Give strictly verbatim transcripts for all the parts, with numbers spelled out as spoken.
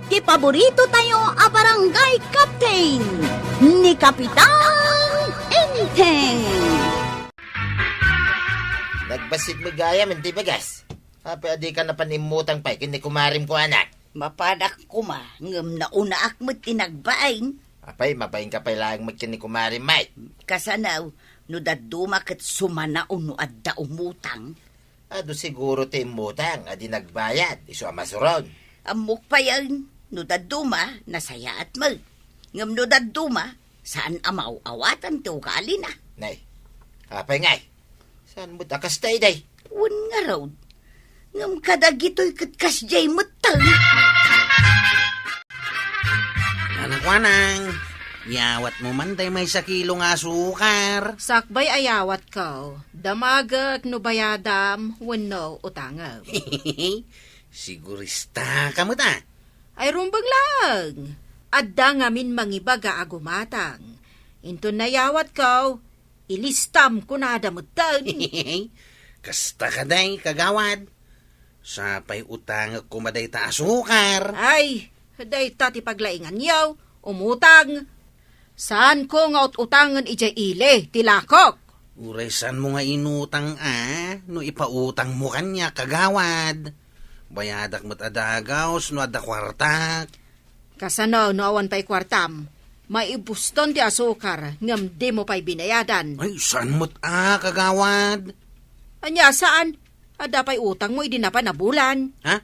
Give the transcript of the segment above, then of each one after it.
ti paborito tayo a barangay captain, ni Kapitan Enteng. Nagbassit met gayam ti bagas. Apay a dika napanimmutang pay ken ni kumarim ko, anak? Mapadak koma, ngem naunaak met ti nagbain. Apay, mabain ka pay laeng met ken ni kumarim, may? Kasano, no dadduma ket sumanaw no adda umutang. Adu siguro ti immutang a di nagbayad, isu a masuron. Ammok payen, no dadduma, nasayaat met. Ngem no dadduma, saan a maaw-awatan ti ugalina. Nay, apay ngay? Saan met a kasta, iday? Wen ngarud. Ngem kadagitoy ket kasdiay metten. Nanakuanang, yawatmo man tay maysa kilo nga asukar. Sakbay a yawatko, damagek no bayadam wenno utangem. Sigurista ka met a. Ay, rumbeng laeng. Adda ngamin mangibaga a gumatang. Inton nayawatko, ilistam kunada metten. Kasta kadi, kagawad. Sapay utangek koma dayta asukar. Ay, dayta ti paglainganyo, umutang. Saanko nga ut-utangen idiay ili ti lakok. Uray saanmo nga inutang a, no ipautangmo kaniak, kagawad. Bayadak met a dagus no adda kuartak. Kasano no awan pay kuartam? Maibuston ti asukar ngem dimo pay binayadan. Ay, saan met a, kagawad? Ania, saan? Adda pay utangmo idi napan a bulan. Ha?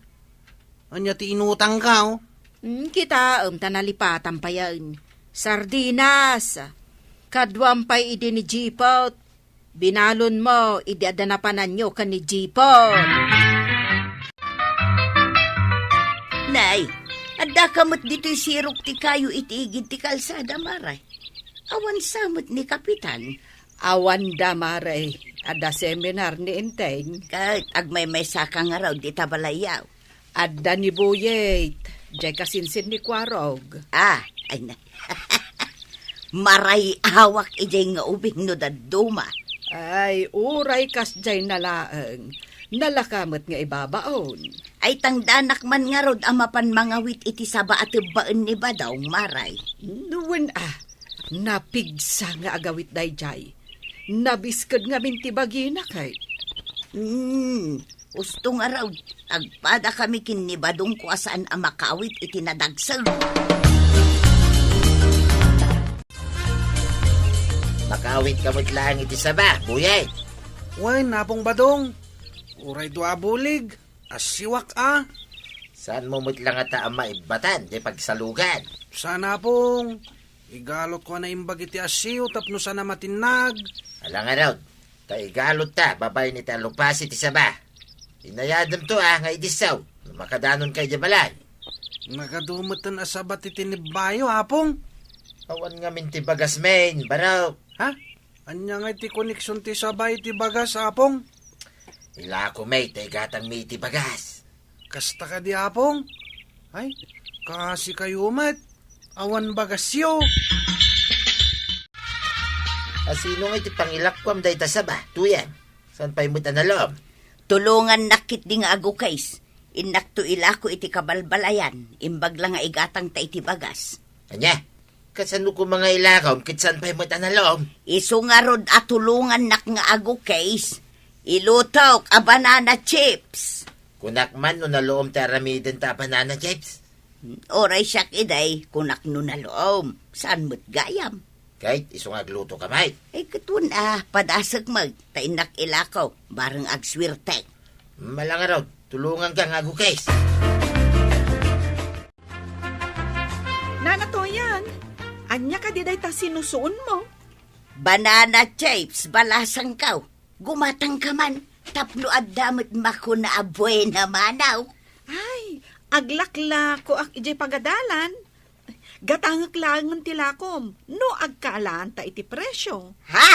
Ania ti inutangko? Hmm, kitaem ta nalipatam payen. Sardinas. Kaduam pay idi ni Jipot. Binalonmo idi adda napananyo ken ni Jipot. Nay, adda ka met ditoy sirok ti kayo iti igid ti kalsada, Mare. Awan sa met ni Kapitan. Awan da, Mare. Adda seminar ni Enteng. Ket agmaymaysa ka ngarud ita balayyo. Adda ni Buyet, diay kasinsin ni Kuarog. Ah, ay na. Maray-awak idiay nga ubing no dadduma. Ay, uray kasdiay na laeng. Nalaka met nga ibabaon. Ay, tangdanak man ngarud a mapan mangawit iti saba a tebbaen ni Badong, Maray. Wen a, napigsa nga agawit daydiay. Nabisked ngamin ti bagina, kay. Hmm, Usto ngarud, agpadakami ken ni Badong ko a saan a makawit iti nadagseng. Makawit ka met laeng iti saba, Buyet. Wen, Apong Badong. Uray dua a bulig, asiwak a. Saanmo met la ngata a maibbatan diay pagsalugan? Saan, Apong. Igalotko a naimbag iti asiw tapno saan a matinnag. Ala ngarud, ta igalotta babaen iti alupasi ti saba. Inayademto a nga idisso no makadanonka idiay balay. Nagadu metten a saba ti tinibbayo, Apong. Awan ngamin ti bagas, men, barok. Ha? Ania ngay ti koneksion ti saba iti bagas, Apong? Ilako met ta igatangmi iti bagas. Kasta kadi, Apong? Ay, kaasikayo met. Awan bagasyo. A sino ngay ti pangilakuam dayta saba, Tuyang? Saan pay met a nalom? Tulongannak ketdi nga agukis. Innakto ilako iti kabalbalayan, imbag la nga igatangta iti bagas. Ania? Kasano koma nga ilakom ket saan pay met a nalom? Isu ngarud a tulongannak nga agukis. Ilutok a banana chips. Kunak man no nalom ti aramidenta a banana chips. Uray siak iday, kunak no nalom. Saan met gayam? Ket isu nga agluto ka met. Ay, ket wen a, padasek met, ta innak ilako, bareng agsuertek. Ala ngarud, tulonganka nga agukis. Nana Toyang, ania kadi dayta sinusuonmo? Banana chips, balasangko. Gumatangka man, tapno adda met makuna a buena mano. Ay, aglaklakoak idiay pagadalan. Gatangek laengen ti lakom, no agkaalaanta iti presio. Ha?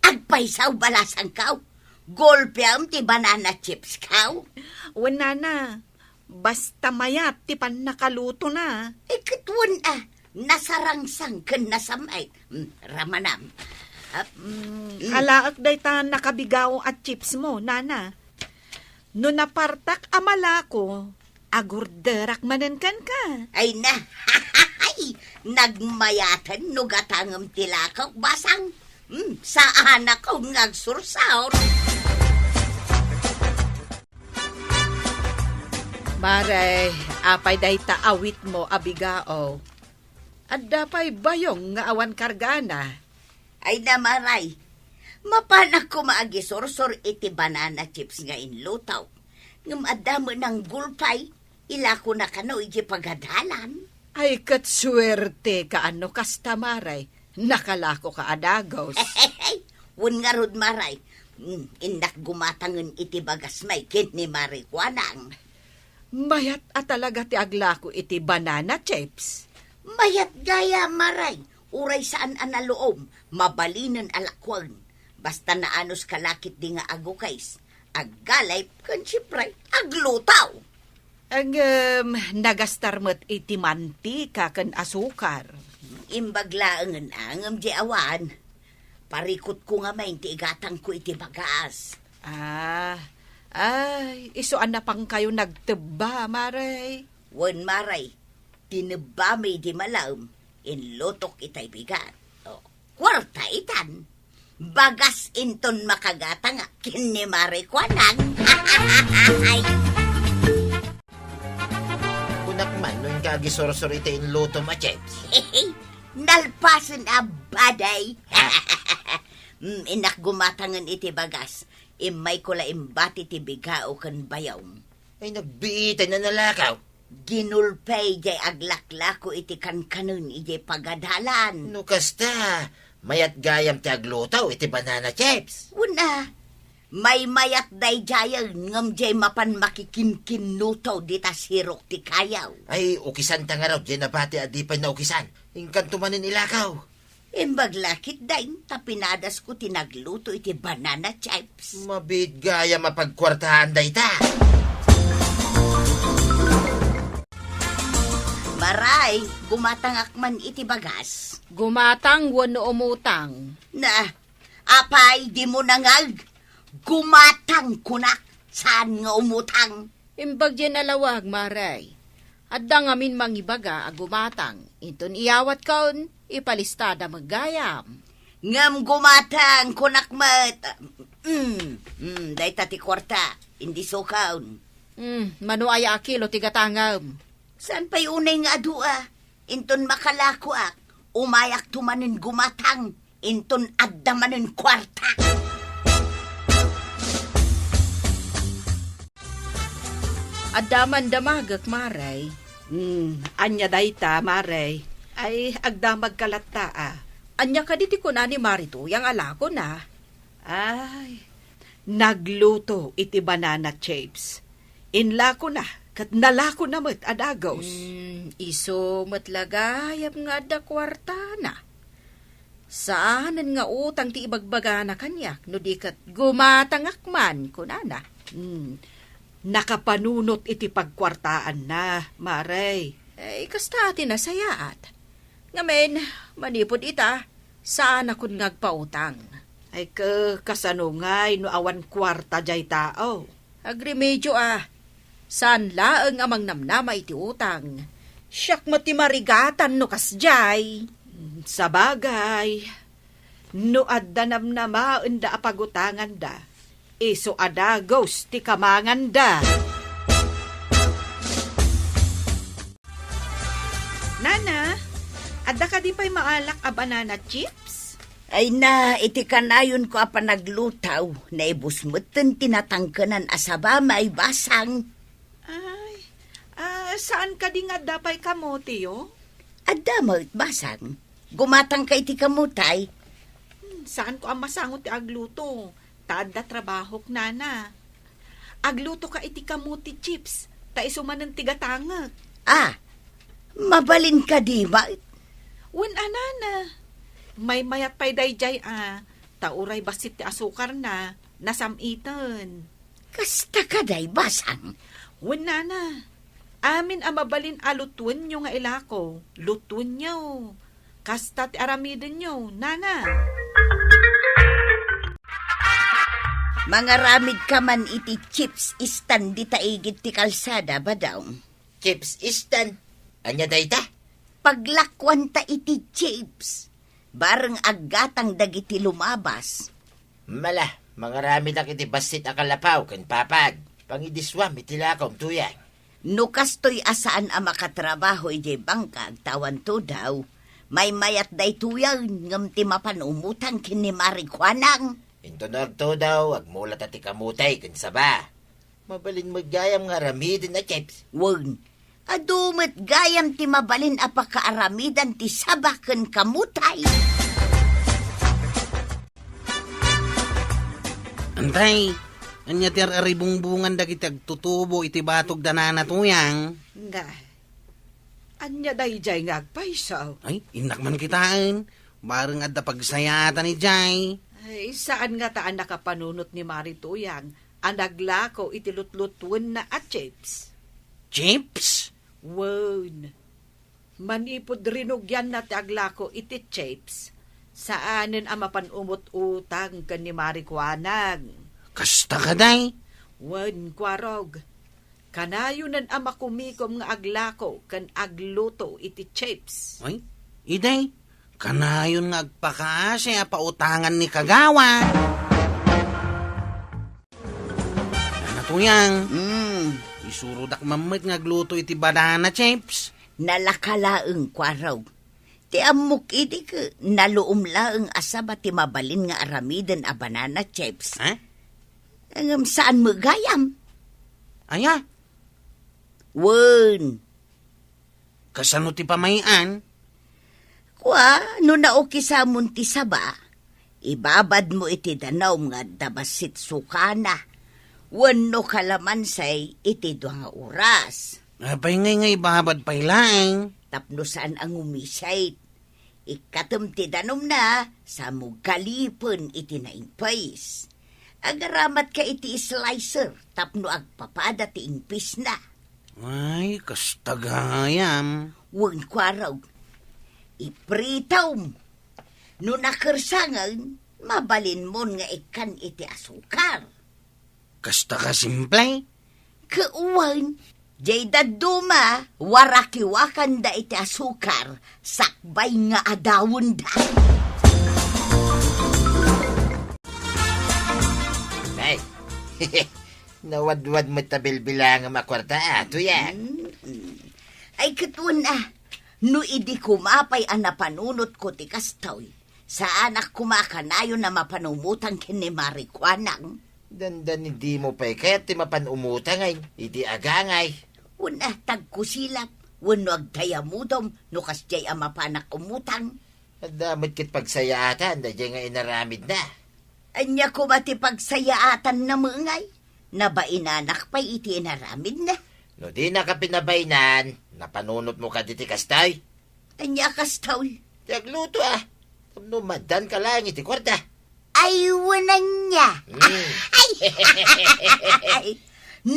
Agpaysaw, balasangko? Golpeam ti banana chipsko? Wen, nana, basta mayat ti pannakalutona. Ay, ket wen a, nasarangsang ken nasamait. Mm, ramanam. Ah, mm. Alaek dayta nakabigao a chipsmo, nana. No napartak a malako, agurderak manen kenka. Ay na, nagmayaten no gatangem ti lakok, Basang. Hmm, saanakon nga agsursor. Mare, apay dayta awitmo a bigao? Adda pay bayong nga awan kargana? Ay na, Mare, mapanak koma agisursor iti banana chips nga inlutok. Ngem adda met nanggulpay, ilakona kano iti pagadalan. Ay, ket suerteka no kasta, Mare. Nakalakoka a dagus. Wen ngarud, Mare. Mm, innak gumatangen iti bagas may ken ni Mare Kuanang. Mayat a talaga ti aglako iti banana chips. Mayat gayam, Mare. Uray saan a naluom, mabalinen a lakuan. Basta naanus ka la ketdi nga agukis, aggalip, ken siempre, agluto. Ngem, nagastar met iti mantika ken asukar. Imbag laengen a ngem di awan. Parikutko ngamin ti igatangko iti bagas. Ah, ay, isu a napangkayo nagtebba, Mare. Wen, Mare, tinebbami di malem, inlutok itay bigat. Oh, kuarta itan. Bagas inton makagatangak ken ni Mare Kuanang. Ay. Kunak man no inka agisursor iti inlutom a chips. Nalpasen a baday. Mm, innak gumatangen iti bagas. Immayko la imbati ti bigao ken bayong. Ay, nagbiitay na nalakaw. Ginulpay jay aglaklako iti kankanen idiay pagadalan. No kasta, mayat gayam ti agluto iti banana chips. Una, maymayat daydiayen ngem jay mapan makikinkinnuto dita sirok ti kayaw. Ay, ukisanta ngarud jay nabati a di pay naukisan. Inkanto manen ilakaw. Imbag la ketdin ta pinadasko ti nagluto iti banana chips. Mabiit gayam a pagkuartaan dayta. Maray, gumatangak man iti bagas. Gumatang wenno umutang? Na, apay, dimo nangag? Gumatang kunak, saan nga umutang? Imbag diay nalawag, Maray. Adda ngamin mangibaga a gumatang. Inton iyawatkon, ipalistada met gayam. Ngem gumatang, kunak met. Mm, mm, dayta ti kuarta, indisukon. Mm, mano aya a kilo ti gatangem? Saan pay unay nga adu a? Inton makalakoak, umayakto manen gumatang. Inton adda manen kuarta. Adda man damagek, Maray. Hmm, ania dayta, Maray? Ay, agdamagka latta, a. Ania kadi ti kuna ni Mari Tuyang a lakona? Ay, nagluto iti banana chips. Inlakona ket nalakona met a dagus. Hmm, isu met la gayam nga adda kuartana. Saanen nga utang ti ibagbagana kaniak, no di ket gumatangak man, kunana. Hmm. Nakapanunot iti pagkuartaanna, Maray. Ay, kasta ti nasayaat. Ngamin, manipud ita, saanakon nga agpautang. Ay, ke-, kasano ngay no awan kuarta jay tao? Agremedio a, saan laeng a mangnamnama iti utang. Siak met ti marigatan no kasjay. Sabagay, no adda namnamaenda a pagutanganda, isu a dagus ti kamanganda. Nana, adda kadi pay maalak a banana chips? Ay na, iti kanayonko a panagluto, naibus metten ti natangkenan a saba, maibasang. Ay, ah, saan kadi nga adda pay kamoteyo? Adda met, Basang. Gumatangka iti kamotay. Hmm, saanko a masango ti agluto, ta adda trabahok, Nana. Aglutoka iti kamote chips, ta isu manen ti gatangek. Ah, mabalin kadi met? Wen a, Nana. Maymayat pay daydiay a, ta uray bassit ti asukarna, nasam-iten. Kasta kadi, Basang? Wen, Nana. Amin a mabalin a lutuenyo nga ilako, lutuenyo. Kasta ti aramidenyo, Nana. Mangaramidka man iti chips stand dita igid ti kalsada, Badong. Chips stand? Ania dayta? Paglakuanta iti chips. Bareng aggatang dagiti lumabas. Mala, mangaramidak iti bassit a kalapaw ken papag. Pangidisuam iti lakom, Tuyang. No kastoy a saan a makatrabaho idiay bangka agtawan tudaw, maymayat daytoyen ngem ti mapan umutang ken ni Mari Kuanang. Inton no agtudaw, agmulata ti kamutay ken saba. Mabalin met gayam nga aramiden a chips. Wen, adu met gayam ti mabalin a pakaaramidan ti saba ken kamutay. Antay, ania ti ar-aribungbungan dagiti agtutubo iti batog da Nana Tuyang? Nga, ania daydiay nga agpayso? Ay, innak man kitaen. Bareng adda pagsayaatan idiay. Ay, saan ngata a nakapanunot ni Mari Tuyang a naglako iti lutlutuenna a chips? Chips? Wen. Manipud rinugianna ti aglako iti chips, saanen a mapan umut-utang ken ni Mari Kuanang. Kasta kadi? Wen, Kuarog. Kanayonen a makumikom nga aglako ken agluto iti chips. Ay, idi, kanayon nga agpakaasi a pautangan ni Kagawad. Nana Tuyang, mm, isurodak man met nga agluto iti banana chips. Nalaka laeng, Kuarog. Ti ammok idi ket naluom laeng a saba ti mabalin nga aramiden a banana chips. Ha? Ngem saan met gayam? Aya? Wen. Kasano ti pamay-an? Kua, no naukisamon ti saba, ibabadmo iti danum nga adda bassit sukana, wenno kalamansay iti dua nga oras. Apay ngay nga ibabad pay laeng? Tapno saan a ngumisit. Ikkatem ti danumna, samo galipen iti naimpis. Agaramatka iti slicer tapno agpapada ti impisna. Ay, kasta gayam. Wen, Kuarog. Ipritom. No nakersangen, mabalinmon nga ikkan iti asukar. Kasta ka simple? Ket wen, diay dadduma, warakiwakanda iti asukar, sakbay nga adawenda. Ay, nawadwad met ta bilbilangem a kuarta, a, Tuyang. Mm. Ay, ket wen a, no idi koma pay a napanunotko ti kastoy, saanak koma a kanayon a mapan umutang ken ni Mari Kuanang. Dandani dimo pay kayat ti mapan umutang, ay, idi agangay. Wen a, tagkusilap, wenno agdayamudom no kasdiay a mapanak umutang. Adda met ket pagsayaatan daydiay nga inaramidna. Ania koma ti pagsayaatanna met ngay? Nabainanak pay iti inaramidna. No dinaka pinabainan, napanunotmo kadi ti kastoy? Ania kastoy? Ti agluto, a. Tapno maaddanka laeng iti kuarta. Ay, wen ania? Mm. Ay, ay,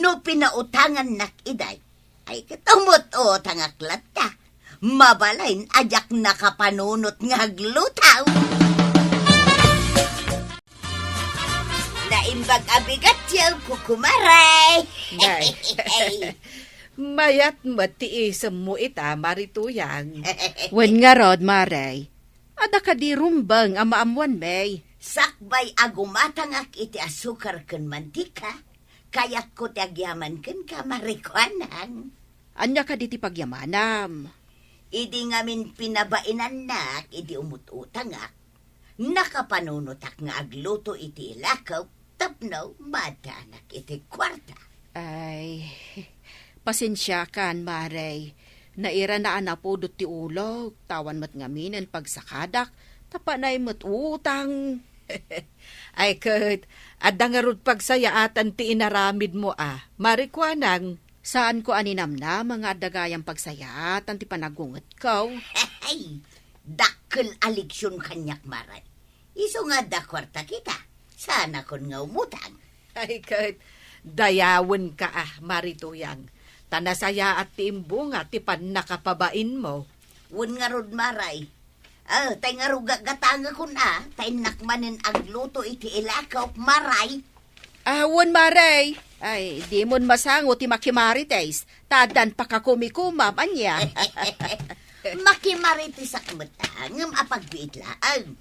no pinautangannak idi, ay, ket umut-utangak latta. Mabalin a diak nakapanunot nga agluto. Naimbag a bigatyo, kukumare. Nay. Mayat met ti isemmo ita, Mari Tuyang. Wen ngarud, Mare, adda kadi rumbeng a maammoanmi? Sakbay a gumatangak iti asukar ken mantika, kayatko ti agyaman kenka, Mari Kuanang. Ania kadi ti pagyamanam? Idi ngamin pinabainannak idi umut-utangak, nakapanunotak nga agluto iti ilakok tapno maaddanak iti kuarta. Ay, pasensiakan, Mare. Nairana a napudot ti ulok, ta awan met ngaminen pagsakadak, ta panay met utang. Ay ket, adda ngarud pagsayaatan ti inaramidmo a, Mari Kuanang. Saanko a ninamnama nga adda gayam pagsayaatan ti panagungetko. Hey! Dakkel a leksion kaniak, Mare. Isu nga adda kuartak ita, saanakon nga umutang. Ay ket, dayawenka a, Mari Tuyang, ta nasayaat ti imbunga ti pannakapabainmo. Wen ngarud, Mare. Ah, tay ngarud gatgatangekon a, ta innak manen agluto iti ilakok, Mare. Ah, wen, Mare. Ay, dimon masango ti makimarites. Ta addan pakakumikumam, ania? Makimarites ak met, ngem apagbiit laeng.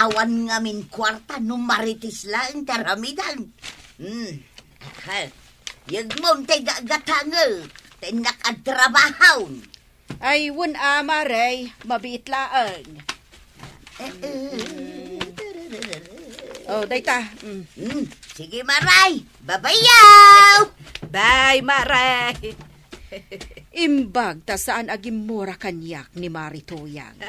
Awan ngamin kuarta no marites laeng ti aramidem. Hmm. Aha. Yegmon tay gatgatangek, ta innak agtrabahon. Ay, wen a, Mare, mabiit laeng. Eh, eh. Oh, dayta. Mm. Hmm, sige, Mare. Bye-bye, yaw! Bye, Mare. Imbag ta saan a gimmura kaniak ni Mare Tuyang.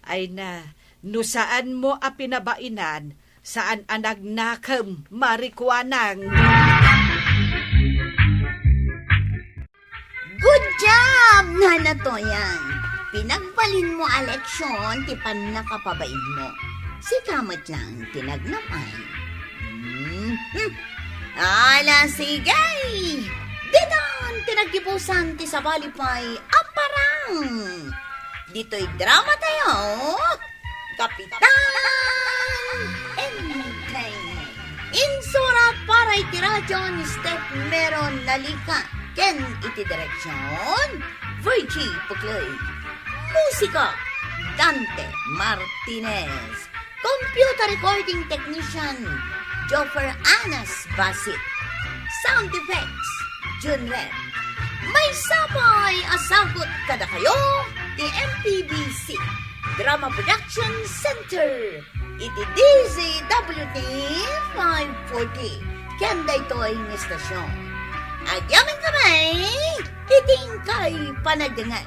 Ay na, no saanmo a pinabainan, saan a nagnakem, Mare Kuanang. Good job, Nana Toyang! Pinagbalinmo a leksyon ti pannakapabainmo. Sika met laeng ti nagnam-ay. Mhm. Ala, sige! Ditan ti naggibusan ti sabali pay a parang. Ditoy drama tayo, Kapitan Enteng. Insurat para iti radyo ni Steph Meron Nalica ken iti direksyon, Virgie Puclay. Musika, Dante Martinez. Computer recording technician, Joffer Anas Basit. Sound effects, Jun Red. Maysa pay a sagut kadakayo ti M P B C Drama Production Center iti D Z W T five forty ken daytoy nga istasyon. Agyamankami iti inkay panagdengngeg.